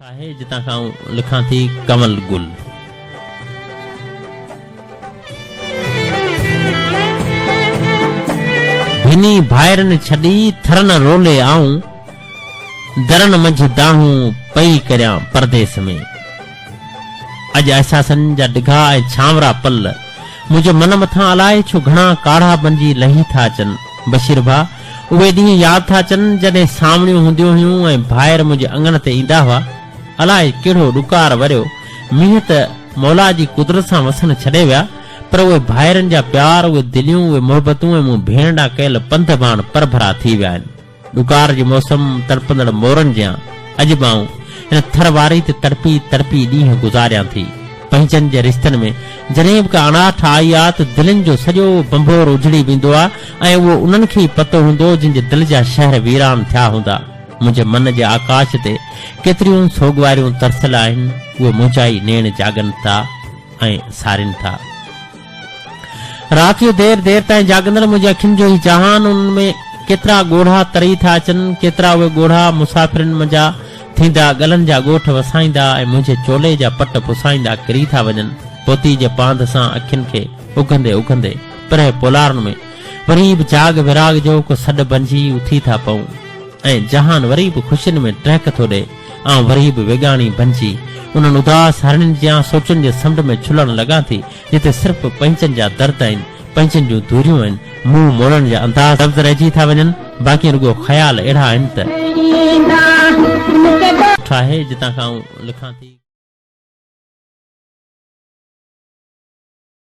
آهي جتان کان آئون لکان ٿي ڪنول گل. ڀني ڀائرن ڇڏي ٿرن رولي آئون، درن منجهه دانهون پئي ڪريان پرديس ۾. اڄ احساسن جا ڊگها ۽ ڇانورا پل منهنجي من مٿان الائي ڇو گهڻا ڪاڙها بنجي لهي ٿا اچن. بشير ڀاء اهي ڏينهن ياد ٿا اچن جڏهن سانوڻيون هونديون هيون ۽ ڀائر منهنجي اڱڻ تي ايندا هئا. الائي ڪهڙو ڏڪار وريو، مينهن ته مولا جي قدرت سان وسڻ ڇڏي ويا، پر اهي ڀائرن جا پيار، اهي دليون، اهي محبتون ۽ مون ڀيڻ ڏانهن ڪيل پنڌ به هاڻ پرڀرا ٿي ويا آهن. ڏڪار جي موسم تڙپندڙ مورن جيان اڄ به آئون هن ٿر واري تي تڙپي تڙپي ڏينهن گذاريان ٿي. پنهنجن جي رشتن ۾ جڏهن به ڪا اڻاٺ آئي آ ته دلين جو سڄو ڀنڀور اجڙي ويندو آ ۽ اهو انهن کي ئي پتو هوندو جن جي دل جا شهر ويران ٿيا هوندا. منهنجي من جي آڪاش تي ڪيتريون سوڳواريون ترسيل آهن، اهي منهنجا ئي نيڻ جاڳن ٿا ۽ سارين ٿا. رات جو دير دير تائين جاڳندڙ منهنجي اکين جو هي جهان انهن ۾ ڪيترا ڳوڙها تري ٿا اچن، ڪيترا اهي ڳوڙها مسافرين منجهان ٿيندا ڳلن جا ڳوٺ وسائيندا ۽ منهنجي چولي جا پٽ پسائيندا ڪري ٿا وڃن. پوتي جي پانڌ سان اکين کي اگهندي اگهندي پرهه پولارن ۾ وري به جاڳ ويراڳ جو ڪو سڏ بنجي اٿي ٿا پئون ۽ جهان وري به خوشين ۾ ٽهڪ ٿو ڏئي. آئون وري به ويڳاڻي بنجي انهن اداس هرڻين جيان سوچن جي سمنڊ ۾ ڇلڻ لڳان ٿي، جتي صرف پنهنجن جا درد آهن، پنهنجن جون دوريون آهن، منهن موڙڻ جا انداز لفظ رهجي ٿا وڃن، باقي رڳو خيال اهڙا آهن ته. ٺاهي، جتان کان آئون لکان ٿي.